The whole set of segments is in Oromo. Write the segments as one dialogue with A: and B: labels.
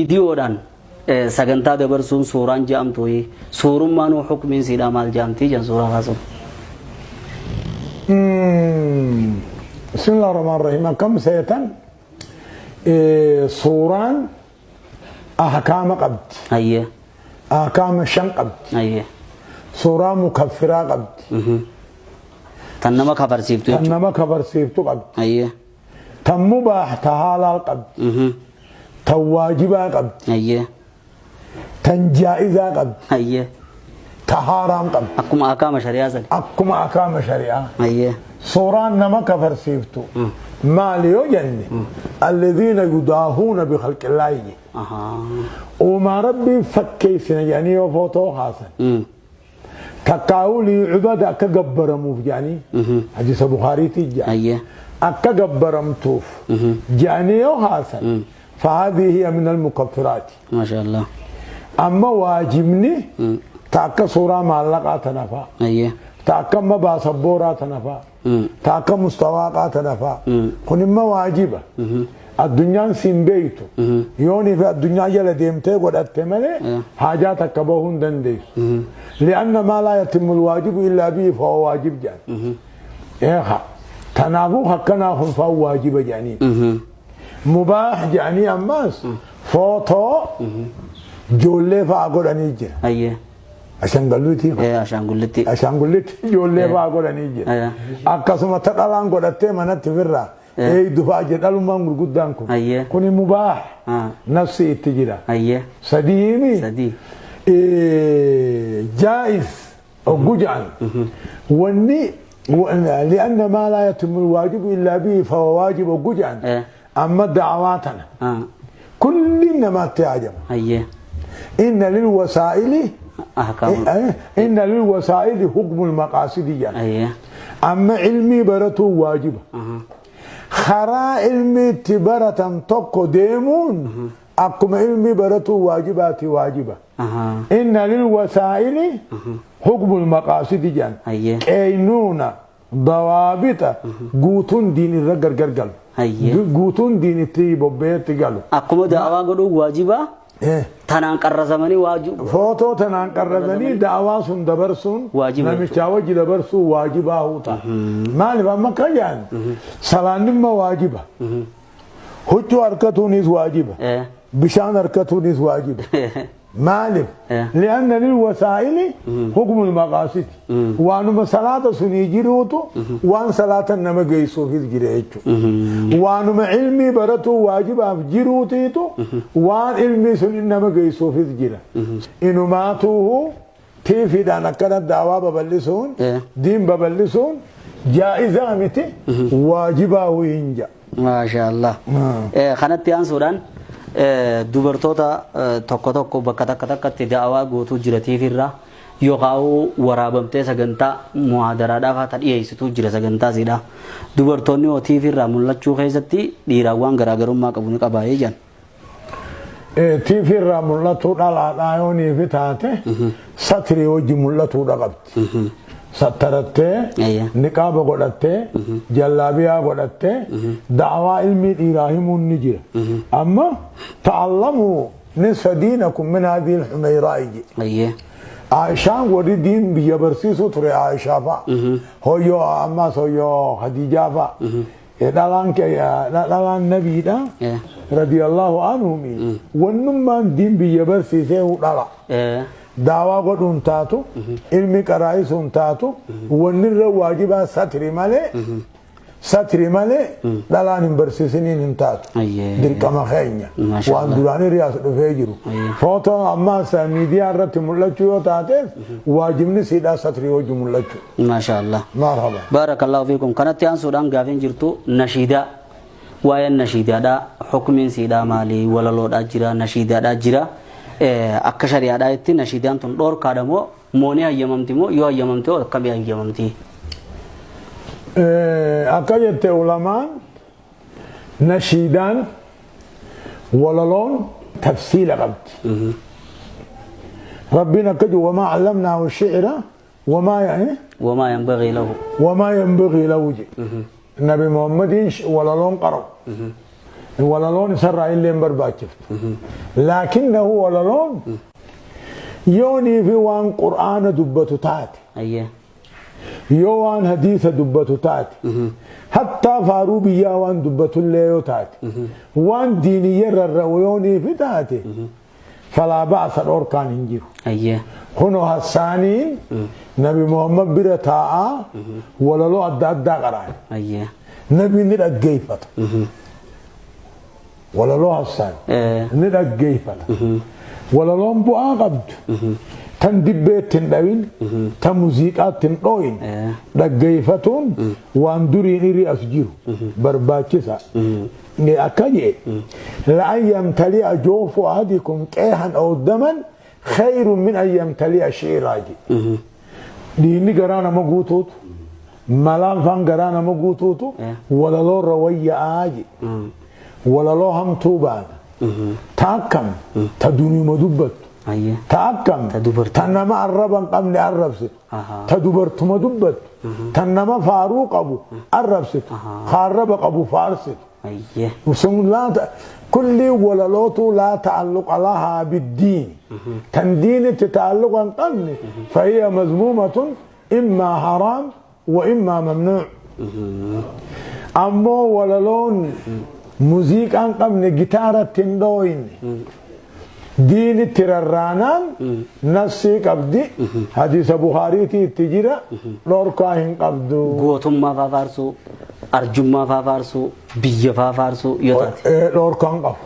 A: Viidiyoodhaan sagantaa dabarsuun suuraan ja'amtu suurummaanuu hukmiin siidhaa maal ja'amtii jan suuraa kaasuun.
B: Bismillah ar-Rahmaan ar-Rahiim. Akkam seetan suuraan ahkaama qabdi.
A: Hayyee.
B: Ahkaama shan qabdi.
A: Hayyee.
B: Suuraa mukaffiraa qabdi.
A: Tan nama kafarsiiftu
B: Tan
A: jechuudha.
B: nama kafarsiiftu qabdi.
A: Hayyee.
B: Tan mubaah ta haalaal qabdi. Tan waajibaa qabdi.
A: Hayyee.
B: Tan jaa'izaa qabdi.
A: Hayyee.
B: Ta haaraam qabdi.
A: Akkuma ahkaama shari'aa sani.
B: Akkuma ahkaama shari'aa.
A: Hayyee.
B: Suuraan nama kafarsiiftu maali yoo jenne alladhiina yudaahuuna bikhalqillaahi je.
A: Ahaa.
B: Uumaa rabbii fakkeessina jedhanii yoo footoo kaasan. Takkaa'uu liyucbada akka gabbaramuuf jedhanii hadiisa Bukaariitii jedha.
A: Hayyee.
B: Akka gabbaramtuuf jedhanii yoo kaasan fahaadhii hiya min almukaffiraati.
A: Maasha Allah.
B: Amma waajibni ta akka suuraa maallaqaa tana fa'a.
A: Hayyee.
B: Ta akka amma baasabbooraa tana fa'a. Ta akka mustawaaqaa tana fa'a. Kun immoo waajiba. Addunyaan siin beektu. Yoonii fi addunyaa jala deemtee godhatte malee haajaa takka bahuu hin dandeessu. Li'anna maa laa yatimmu alwaajibu illaa bihi fahuwa waajib jedhan. Eeha. Tanaafuu akkanaa kun fa'aa waajiba jedhanii. Mubaah jedhanii ammaas footoo ijoollee fa'aa godhanii jira.
A: Hayyee.
B: Ashangalluutii fa'a.
A: Ee ashaangullitti.
B: Ashaangullitti ijoollee fa'aa godhanii jira. Akkasuma ta dhalaan godhattee manatti firraa eeydu fa'aa jira dhalummaan gurguddaan kun.
A: Hayyee.
B: Kuni mubaah
A: Ah.
B: nafsi itti jira.
A: Hayyee.
B: Sadiimi
A: Sadii.
B: jaa'iz oggu ja'an wanni li'anna maa laa yatimmu alwaajibu illaa bihi fahuwa waajib oggu ja'an amma da'awaa tana kulli namaatti haajama.
A: Hayyee.
B: Inna lilwasaa'ili
A: Ahkaamu.
B: inna lilwasaa'ili hukmul maqaasidi jedhan.
A: Hayyee.
B: Amma ilmii baratuu waajiba. Karaa ilmii itti baratan tokko deemuun akkuma ilmii baratuu waajibaati waajiba. Inna lilwasaa'ili hukmul maqaasidi jedhan.
A: Hayyee.
B: Qeeynuuna dawaabita guutuun diin irra gargar galu.
A: Hayyee.
B: Guutuun diin itti bobbeetti galu.
A: Akkuma da'awaa godhuun waajibaa tanaan qarrasamanii waajibu.
B: Footoo tanaan qarrabanii da'awaa sun dabarsuun
A: Waajiba
B: namichaa wajji dabarsuun waajibaa huuta. Maaliif amma akka jedhan salaannimma waajiba. Huccuu harkatuunis waajiba. Bishaan harkatuunis waajiba. Maaliif? Li'anna lilwasaa'ili hukmul maqaasidi. Waanuma salaata sunii jiruutu waan salaata nama geessuufis jira jechuudha. Waanuma ilmii baratuu waajibaaf jiruutiitu waan ilmii sun nama geessuufis jira. Inumaatuuhu tiifiidhaan akkana daawaa babal'isuun diin babal'isuun jaa'izaa miti waajibaa hin ja'a.
A: Maasha Allah. Kanatti aansuudhaan dubartoota tokko tokko bakka takka takkatti da'awaa gootuu jira TV irraa yookaan waraabamtee sagantaa muhaadaraadhaa fa'aa ta dhiyeessitu jira sagantaa isiidha. Dubartoonni hoo TV irraa mul'achuu keessatti dhiiraan waan garaagarummaa qabu ni qabaa jedhan.
B: TV irraa mul'atuu dhalaadhaa yoonii fi taate satrii wajji mul'atuudha qabdi. Sattarattee niqaaba godhattee jallaabiyaa godhattee da'awaa ilmii dhiiraa himuun ni jira. Amma ta'allamuu nisfa diinakum min hadhihi al-humayraa'i jedhe. Aishaan warri diin biyya barsiisuu ture Aishaa fa'a. Hoyyoo ammaas hoyyoo Khadiijaa fa'a. Dhalaan dhalaan nabiidha radiyallahu anhumi wannummaan diin biyya barsiisee dhala. Daawaa godhuun taatu ilmi qaraa'isuun taatu wanni irra waajibaa satri malee satri malee dhalaan hin barsiisiniin hin taatu. Dirqama keenya waan duraanii riyaas dhufee jiru. Footoo ammaas miidiyaa irratti mul'achuu yoo taateef waajibni siidhaa satrii wajji mul'achuu.
A: Maashaa Allah.
B: Marhaba.
A: Baarakallahu fiikum. Kanatti aansuudhaan gaafiin jirtu nashiidaa. Waa'een nashiidaadhaa hukmiin siidhaa maali? Walaloodhaa jira, nashiidaadhaa jira. Akka shari'aadhaa itti nashiidaan tun dhoorkaadha moo moo ni hayyamamti moo yoo hayyamamte hoo akkamii hayyamamti?
B: Akka jette ulamaan nashiidaan walaloon tafsiila qabdi. Rabbiin akka jiru wamaa allamnaahu shi'ira Wamaa
A: Wamaa yanbagii lahu.
B: Wamaa yanbagii lahu jedhe. Nabi Muhammadiin walaloon qara'u. Walaloon isarraa illee hin barbaachiftu. Laakinnahu walaloon yoonii fi waan Qur'aana dubbatu taate. Yoo waan hadiisa dubbatu taate. Hattaa faaruu biyyaa waan dubbatullee yoo taate. Waan diiniyya rarra'u yoonii fi taate. Falaa ba'asa, dhorkaan hin jiru. Kunoo Hassaaniin Nabi Muhammad bira taa'aa walaloo adda addaa qara'an. Nabi ni dhaggeeffata. Walaloo Hassaan ni dhaggeeffata. Walaloon bu'aa qabdu tan dibbeetti hin dhawin, tan muziiqaatti hin dhooyin dhaggeeffatuun waan duriin irri as jiru barbaachisa. Akka jee la'an yamtali'a joofu ahadikum qeehan aw daman khayrun min an yamtali'a shi'raa je. Dhiigni garaa nama guutuutu, malaan faan garaa nama guutuutu walaloo irra wayya'aa je. Walaloo hamtuu baana. Ta akkam ta duniyuma dubbattu. Ta akkam
A: Ta dubartii.
B: Ta nama arraba hin qabne arrabsitu. Ta dubartuma dubbattu. Ta nama faaruu qabu arrabsitu. Ka arraba qabu faarsitu. Sun laa kulli walalootu laa ta'alluqa lahaa biddiini. Tan diinitti ta'alluqa hin qabne fahiya mazmuumatun, immaa haraam wa immaa mamnuu. Ammoo walaloon muziiqaa hin qabne, gitaaratti hin dhooyne, diinitti rarraanaan nassii qabdi, hadiisa Buhaariitii itti jira, dhorkaa hin qabdu.
A: Gootummaa faa faarsuu, arjummaa faa faarsuu, biyya faa faarsuu yoo taate.
B: Dhorkaa hin qabu.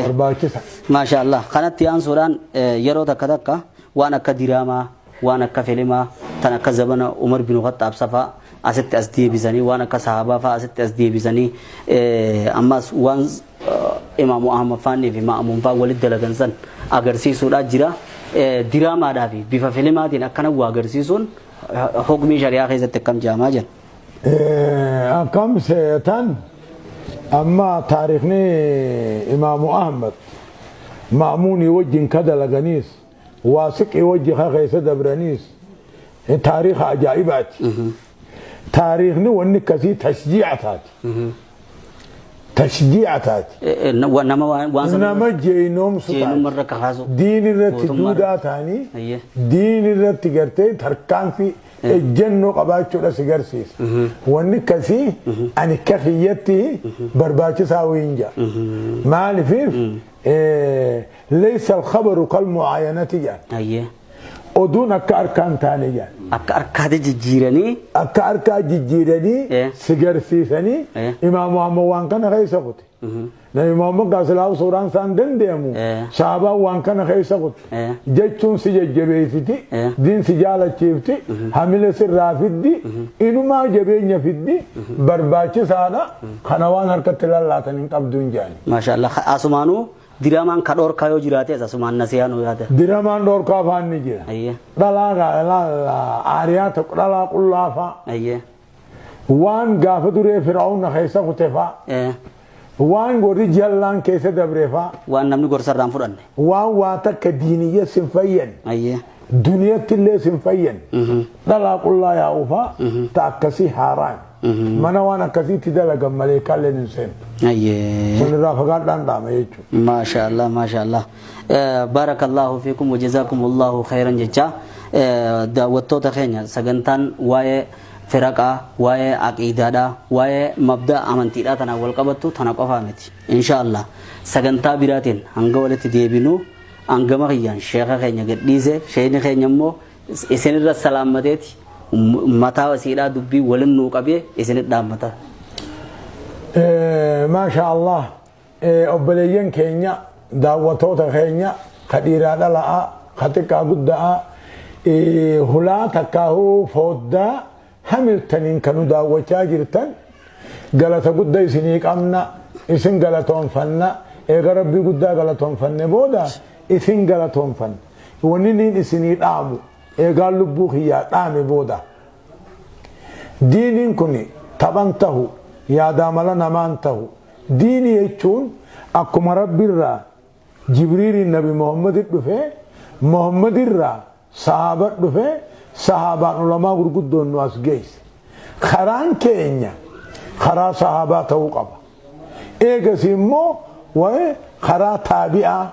B: Barbaachisa.
A: Maasha Allah. Kanatti aansuudhaan yeroo takka takka waan akka diraamaa, waan akka filimaa, tan akka zabana Umar bin Khattaab safaa asitti as deebisanii, waan akka sahabaa faa asitti as deebisanii, ammas waan Imaamu Ahmad faannii fi Ma'amuun faa walitti dalagan san agarsiisuudhaa jira. Diraamaadhaa fi bifa filimaatiin akkana waa agarsiisuun hukmii shari'aa keessatti akkam jaamaa jira?
B: Akkam seetan, amma taarikhni Imaamu Ahmad Ma'muunii wajjin ka dalaganiis, Waasiqii wajji ka keessa dabraniis taariikha ajaa'ibaati. Taariikhni wanni akkasii tashjiica taati. Tashjiica taati.
A: Nama waan sana
B: Nama jeeynoomsu taati.
A: Jeenummarra kakaasu.
B: Diin irratti
A: Mootummaa
B: duudaa ta'anii diin irratti gartee tarkaanfii ejjennoo qabaachuudha si garsiisa. Wanni akkasii ani akka kiyyatti barbaachisaa wayiin jira. Maaliif laysa al-khabaru kal mu'aayanati jedhan. Oduun akka harkaan taane jedhan.
A: Akka harkaatti jijjiiranii.
B: Akka harkaa jijjiiranii si garsiisanii Imaam Muhammad waan kana keessa kute. Nabi Muhammad gaasilaa suuraan isaan danda'amu sahabaan waan kana keessa kute. Jechuun si jajjabeessiti, diin si jaalachiifti, hamile sirraa fiddi, inumaa jabeenya fiddi, barbaachisaadha. Kana waan harkatti lallaatan hin qabdu hin jedhani.
A: Maasha Allah. Asumaanuu diraamaan ka dhorkaa yoo jiraates asumaan nasihaa nu yaada.
B: Diramaan dhorkaa afaan ni jira. Dhalaa aariyaa tokko, dhalaa qullaa fa'a. Waan gaafa duree Fir'aawna keessa kute fa'a. Waan warri jallaan keessa dabre fa'a.
A: Waan namni gorsa irraa hin fudhanne.
B: Waan waa takka diiniyya sin fayyan. Duniyatti illee sin fayyan. Dhalaa qullaa yaa'u fa'a ta akkasii haaraan. Mana waan akkasiitti dalagan malee kalleen hin seentu. Sun irraa fagaadhaan dhaama jechuudha.
A: Maasha Allah, maasha Allah. Barakallahu fiikum wa jazakumullahu khairan jecha daawwattoota keenya, sagantaan waa'ee firaqaa, waa'ee aqiidaadhaa, waa'ee mabda amantiidhaa tanaan wal qabattu tana qofaa miti. Insha Allah sagantaa biraatiin hanga walitti deebinu hangama kiyyaan sheeka keenya gadhiise, sheekni keenya immoo isinirra salaammateeti mataa isiidhaa dubbii walin nuu qabee isinit dhaammata.
B: Maasha Allah, obboleeyyan keenya, daawwattoota keenya, ka dhiiraa dhala'aa, ka xiqqaa guddaa, hulaa takkaahuu fooddaa Hamiltaniin kan nu daawwachaa jirtan, galata guddaa isinii qabna, isin galatoonfanna. Eega rabbii guddaa galatoonfanne booda isin galatoonfanna. Wanni niin isinii dhaamu eegaan lubbuu kiyyaa dhaame booda, diiniin kun taphan tahu, yaadaa mala namaan tahu. Diinii jechuun akkuma rabbiirraa Jibriiliin Nabi Muhammadit dhufe, Muhammadirraa sahaaba dhufe, sahaabaan ulamaa gurguddoon nu as geesse. Karaan keenya karaa sahaabaa ta'uu qaba. Eegas immoo waa'ee karaa taabi'aa.